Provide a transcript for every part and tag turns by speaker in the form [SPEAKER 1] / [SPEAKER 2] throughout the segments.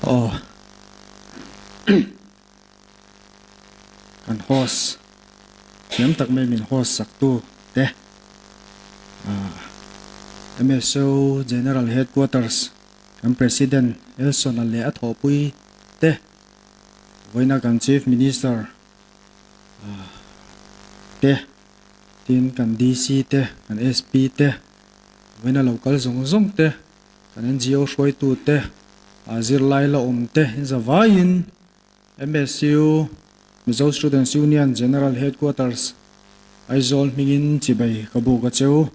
[SPEAKER 1] Aw kan host thiam tak mai min host sak tu te MSO General Headquarters kan President Elson a leh a thawhpui te vawiina kan Chief Minister te tin kan DC te kan SP te vawiina lo kal zawng zawng te Kan NGO hruaitute, zirlai la awmte in zavaiin MSU, Mizo Students Union General Headquarters, Aizawl hmingin chibai ka buk a cheu.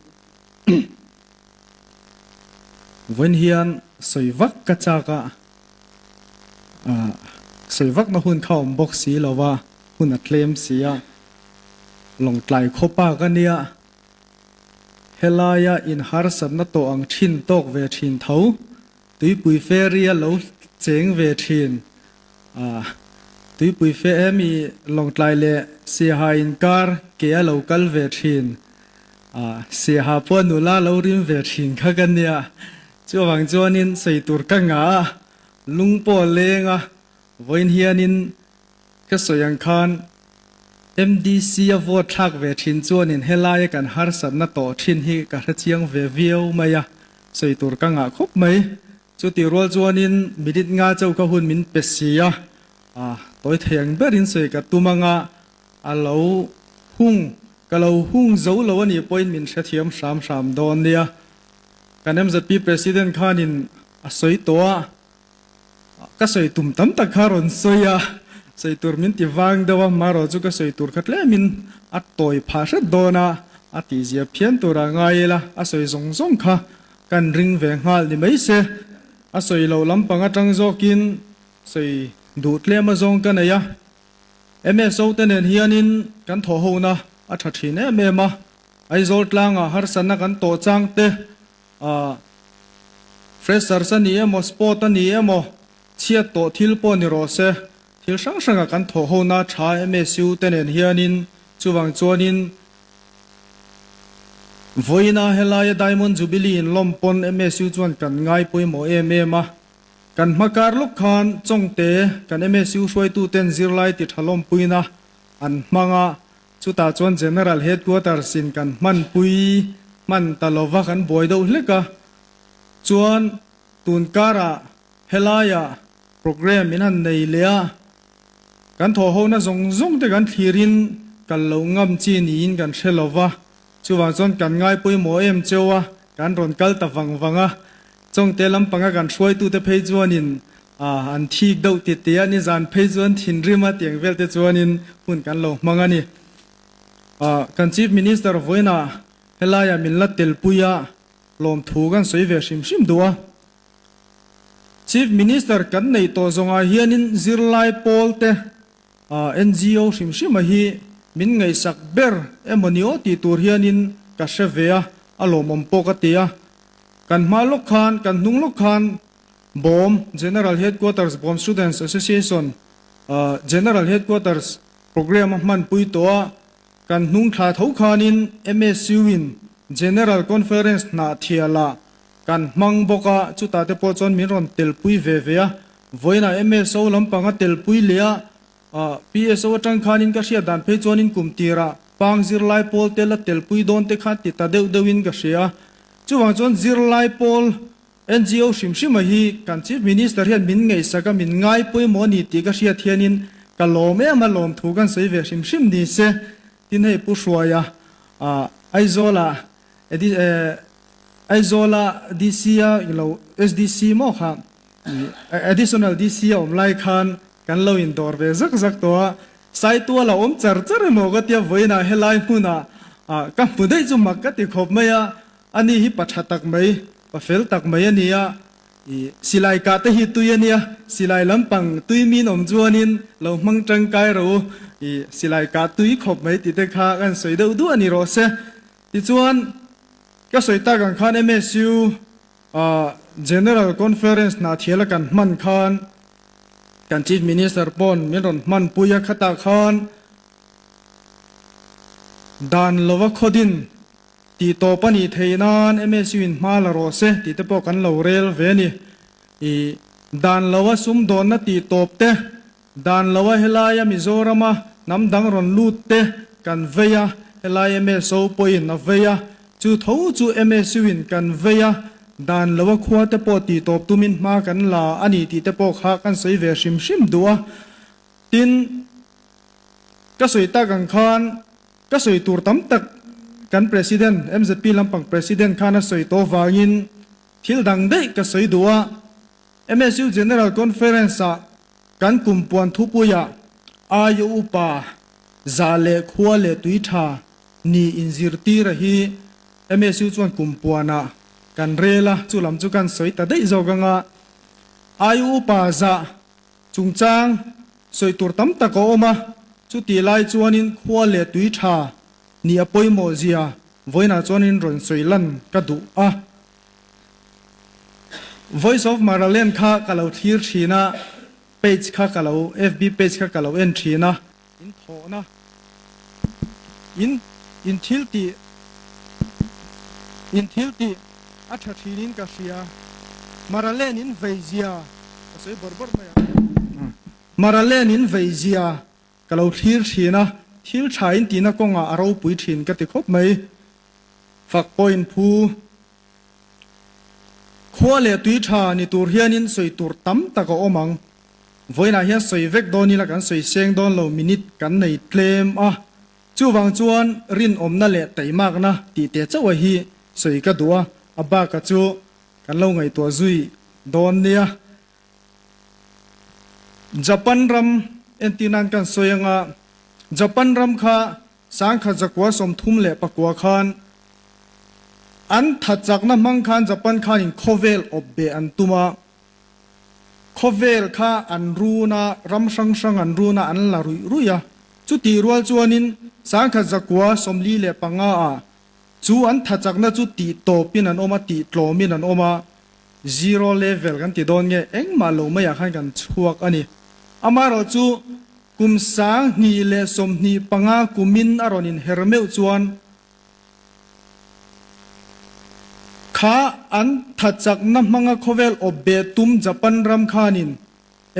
[SPEAKER 1] Vawiin hian sawi vak ka chak a, sawi vakna hun kha awm bawk si lo va, hun a tlem si a, lawngtlai khawpa ka nia. Helaia inharsatna tawh ang thin tawk ve thin tho, tuipui ferry a lo cheng ve thin. Tuipui fe emi Lawngtlai leh Siaha inkar ke a lo kal ve thin. Siaha pawh nula lo rim ve thin kha ka nia. Chuvang chuanin sawi tur ka ngah a, lung pawh a leng a, vawiin hianin Ka sawi ang khan MDC a vote thlak ve thin chuanin helaia kan harsatna tawh thin hi ka hrechiang ve viau mai a, sawi tur ka ngah khawp mai. Chutih rual chuanin minute nga chauh ka hun min pe si a, tawi thei ang berin sawi ka tum anga a lo hung, ka lo hung zo lo a nih pawhin min hrethiam hram hram dawn nia. Kan MZP President khanin a sawi tawh a. Ka sawi tum tam tak kha rawn sawi a, sawi tur min ti vang deuh a, marawh chu ka sawi tur kha tlemin a tawi phah hret dawn a, a tihzia phian tura ngai ila, a sawi zawng zawng kha kan ring ve nghal ni mai se, a sawi loh lampang atang zawkin sawi duh tlem azawng ka nei a, MSO te nen hianin kan thawhhona a tha thin em em a, Aizawl tlangah harsatna kan tawh chang te, Ahh freshers a ni emaw sport a ni emaw chhiat tawh thil pawh ni rawh se, thil hrang hranga kan thawh hona tha MSU te nen hianin chuvang chuanin vawiina helaia Diamond Jubilee in lawm pawn MSU chuan kan ngai pawimawh em em a, kan hma kar lawk khan Chawngte kan MSU hruaitu ten zirlai ti tha lawmpuina an hmang a. Chutah chuan General Headquarters in kan hmanpui hman ta lova kan buai deuh hlek a, chuan tun karah helaiah programme in han nei leh a, kan thawhhona zawng zawng te kan thlirin kal loh ngam chi niin kan hre lova, chuvang chuan kan ngai pawimawh em cheu a, kan rawn kal ta vang vang a, Chawngte lampanga kan hruaitute phei chuanin an thik deuh ti te a, nizan phei chuan thinrim a tiang vel te chuanin hun kan lo hmang a ni. Kan Chief Minister vawiinah helaiah min la telpui a, lawmthu kan sawi ve hrim hrim duh a. Chief Minister kan neih tawh zawngah hianin zirlai pawl te, NGO hrim hrima hi min ngaihsak ber emaw ni aw tih tur hianin ka hre ve a, a lawmawm pawh ka ti a. Kan hma lawk khan, kan hnung lawk khan Bawm, General Headquarters Bawm Students Association, General Headquarters programme a hmanpui tawh a, kan hnung thla tho khanin MSU in General Conference hnahthialah kan hmang bawk a, chutah te pawh chuan min rawn telpui ve ve a, vawiinah MSO lampang a telpui leh a, PSO atang khanin ka hriat dan phei chuanin kum tirah pang zirlai pawl te la telpui dawn te kha ti ta deuh deuhin ka hria a, chuvang chuan zirlai pawl NGO hrim hrima hi kan Chief Minister hian min ngaihsak a, min ngai pawimawh a ni tih ka hriat hianin ka lawm em a, lawmthu kan sawi ve hrim hrim ni se. Tin hei Pu Hruaia Aizawla Aizawla DC a lo SDC maw kha Additional DC a awm lai khan kan lo indawr ve zak zak tawh a, Saitual a awm char char emaw ka tia vawiinah helai hmunah ka hmu daih chu mak ka ti khawp mai a, ani hi pa tha tak mai, pa fel tak mai a ni a, i silai kah te hi tui a nia, silai lampang tui min awm chuanin lo hmang tangkai ro u, i silai kah tui khawp mai tih te kha kan sawi deuh duh a ni rawh se. Tichuan ka sawi tak ang khan MSU General Conference hna thiala kan hman khan kan Chief Minister pawn min rawn hmanpui a, khatah khan dan lova khawdin tih tawp a nih theih nan MSU in hma la rawh se tih te pawh kan lo rel ve a ni. I. Dan loa sumdawnna tih tawp te, dan loa helaia Mizorama hnam dang rawn lut te kan vei a, helai MSO pawhin a vei a, chu tho chu MSU in kan vei a, dan loa khua te pawh tih tawp tumin hma kan la a ni tih te pawh kha kan sawi ve hrim hrim duh a. Tin, ka sawi tak ang khan ka sawi tur tam tak kan President, mzp lampang President khan a sawi tawh vangin, Thil dang daih ka sawi duh a, MSU General Conference-ah kan kum puan thupuiah aia upa za leh khua leh tui tha ni inzirtira hi MSU chuan kum puanah kan rel a, chu lam chu kan sawi ta daih zawk anga aia upa za chungchang sawi tur tam tak a awm a, chutih lai chuanin khua leh tui tha ni a pawimawh zia Vawiinah chuanin rawn sawi lan ka duh a. Voice of Maraland kha ka lo thlir thin a, page kha ka lo, FB page kha ka lo en thin a. In thawhna, in in thil tih, in thil tih a tha thinin ka hria. Maraland in vei zia ka sawi bawrh bawrh mai a. Maraland in vei zia Ka lo thlir thin a, thil tha in tihna kawngah a ropui thin ka ti khawp mai. Fak pawh in phu. Khua leh tui tha ni tur hianin sawi tur tam tak a awm ang. Vawiinah hian sawi vek dawn ila kan sawi seng dawn lo minute kan nei tlem a. Chuvang chuan rinawmna leh taimakna tih teh chauh a hi sawi ka duh a, a baka chu kan lo ngaihtuah zui dawn nia. Japan ram entir nan kan sawi anga Japan ram kha sangkhat zakua 34 khan an thachakna hmang khan Japan khanin khawvel awp beh an tum a, khawvel kha an run a, ram hrang hrang an run a, an la ruih ruih a. Chutih rual chuanin 1945 ah chu an thachakna chu tih tawpin an awm a, tih tlawmin an awm a. Zero level kan ti dawn nge engmah lo maiah khan kan chhuak a ni. Amaherawh chu kum 2025 kumin a rawn inher meuh chuan kha an thachakna hmanga khawvel awp beh tum Japan ram khanin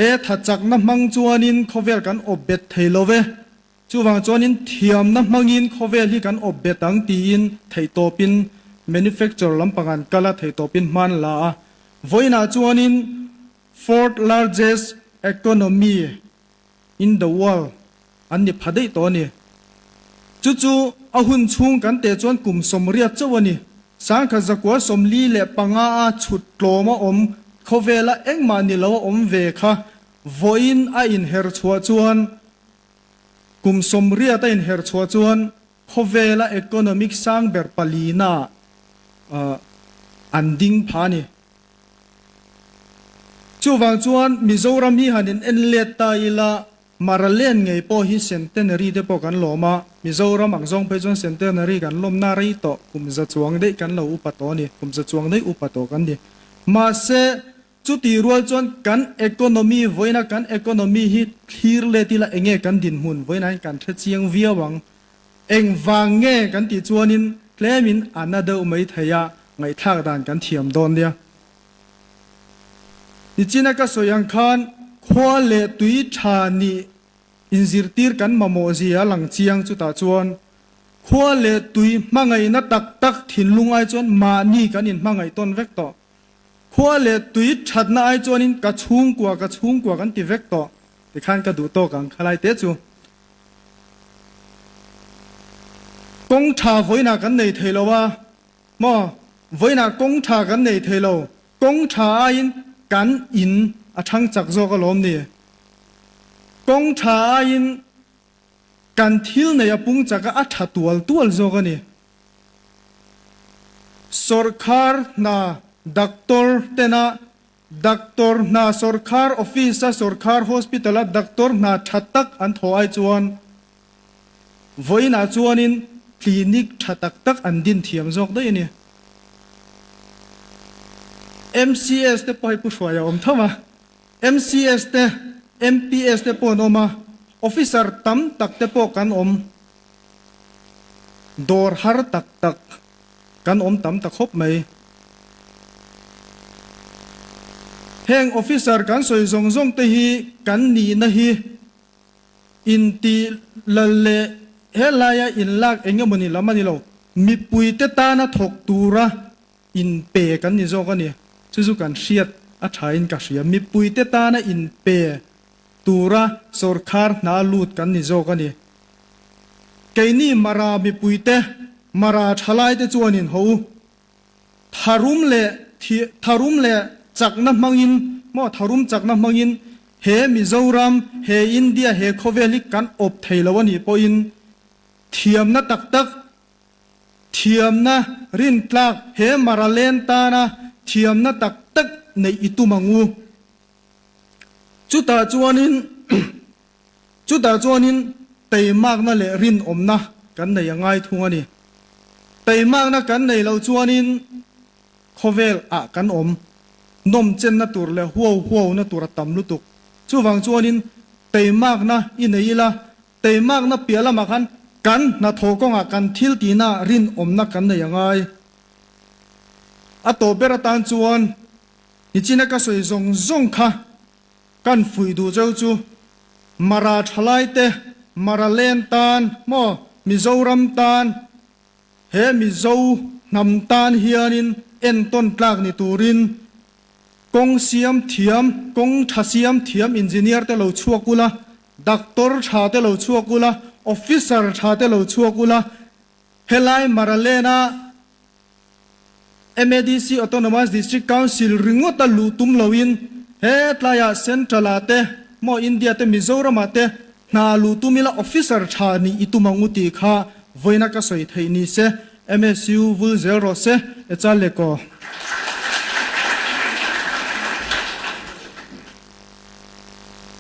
[SPEAKER 1] e thachakna hmang chuanin khawvel kan awp bet thei lo ve, Chuvang chuanin thiamna hmangin khawvel hi kan awp bet ang tiin theihtawpin manufacture lampang an kal a, theihtawpin hman la a. Vawiinah chuanin fourth largest economy in the world an ni pha daih tawh a ni. Chu chu a hun chhung kan teh chuan kum 80 chauh a ni. 1945 a chhut tlawm a awm khawvela engmah ni lo a awm ve kha vawiin a inher chhuah chuan Kum 80 a inher chhuah chuan khawvela economic sang ber palina an ding pha a ni. Chuvang chuan Mizoram hi han in en let ta ila Maraland ngei pawh hi centenary te pawh kan lawm a, Mizoram ang zawng phei chuan centenary kan lawmna rei tawh kum za chuang daih kan lo upa tawh a ni, kum za chuang daih upa tawh kan ni. Mahse Chutih rual chuan kan economy vawiina kan economy hi thlir let ila enge kan dinhmun vawiinah hian kan hre chiang viau ang. Engvang nge kan tih chuanin tlemin a na deuh mai thei a, ngaihthlak dan kan thiam dawn nia. Nichina ka sawi ang khan khua leh tui tha nih inzirtir kan mamawh zia a lang chiang chutah chuan khua leh tui hmangaihna tak tak thinlung ai chuan mahni kan inhmangaih tawn vek tawh. Khua leh tui thatna ai chuanin ka chhungkua ka chhungkua kan ti vek tawh tikhan ka duh tawk ang khalai te chu. Kawng tha vawiinah kan nei thei lo a maw? Vawiinah kawng tha kan nei thei lo. Kawng tha aiin kan in a thang chak zawk alawm ni. Kawng tha aiin kan thil nei a pung chak a, a tha tual tual zawk a ni. Sawrkhar hna doctor tena doctor hna sawrkhar office a sawrkhar hospital a doctor hna tha tak an thaw ai chuan vawiinah chuanin clinic tha tak tak an din thiam zawk daih a ni. MCS te pawh hei Pu Hruaia awm tho a, MCS te, MPS te pawh an awm a, officer tam tak te pawh kan awm. Dawr har tak tak kan awm tam ta khawp mai. Heng officer kan sawi zawng zawng te hi kan nihna hi inti lal leh helaia inlak eng emawni lam a ni lo, mipuite tana thawk tura inpe kan ni zawk a ni. Chu chu kan hriat a thain ka hria. Mipuite tana inpe tura sawrkhar hna lut kan ni zawk a ni. Keini Mara mipuite, Mara thalaite chuanin ho u. Tharum leh tharum leh chakna hmangin maw tharum chakna hmangin he Mizoram, he India, he khawvel hi kan awp thei lo a nih pawhin thiamna tak tak, thiamna rintlak he Maralen tana thiamna tak tak neih i tum ang u. Chutah chuanin Chutah chuanin teimakna leh rinawmna kan nei a ngai thung a ni. Teimakna kan nei loh chuanin khawvel ah kan awm nawm chenna tur leh huau huauna tur a tam lutuk. Chuvang chuanin teimakna i nei ila, teimakna piah lamah khan kan hnathawh kawngah kan thil tihna rinawmna kan nei a ngai. A tawp ber atan chuan nichina ka sawi zawng zawng kha Kan fuih duh cheu chu Mara thalaite, Mara len tan maw Mizoram tan, he Mizo hnam tan hianin entawn tlak ni turin kawng siam thiam, kawng tha siam thiam engineer te lo chhuak ula, doctor tha te lo chhuak ula, officer tha te lo chhuak ula, helai Mara lena MADC Autonomous District Council ringawt a luh tum loin he tlaiah Central ah te maw India te Mizoram ah te hna luh tum ila officer tha nih i tum ang u tih kha vawiina ka sawi theih ni se MSU vul zel rawh se e chal le kaw.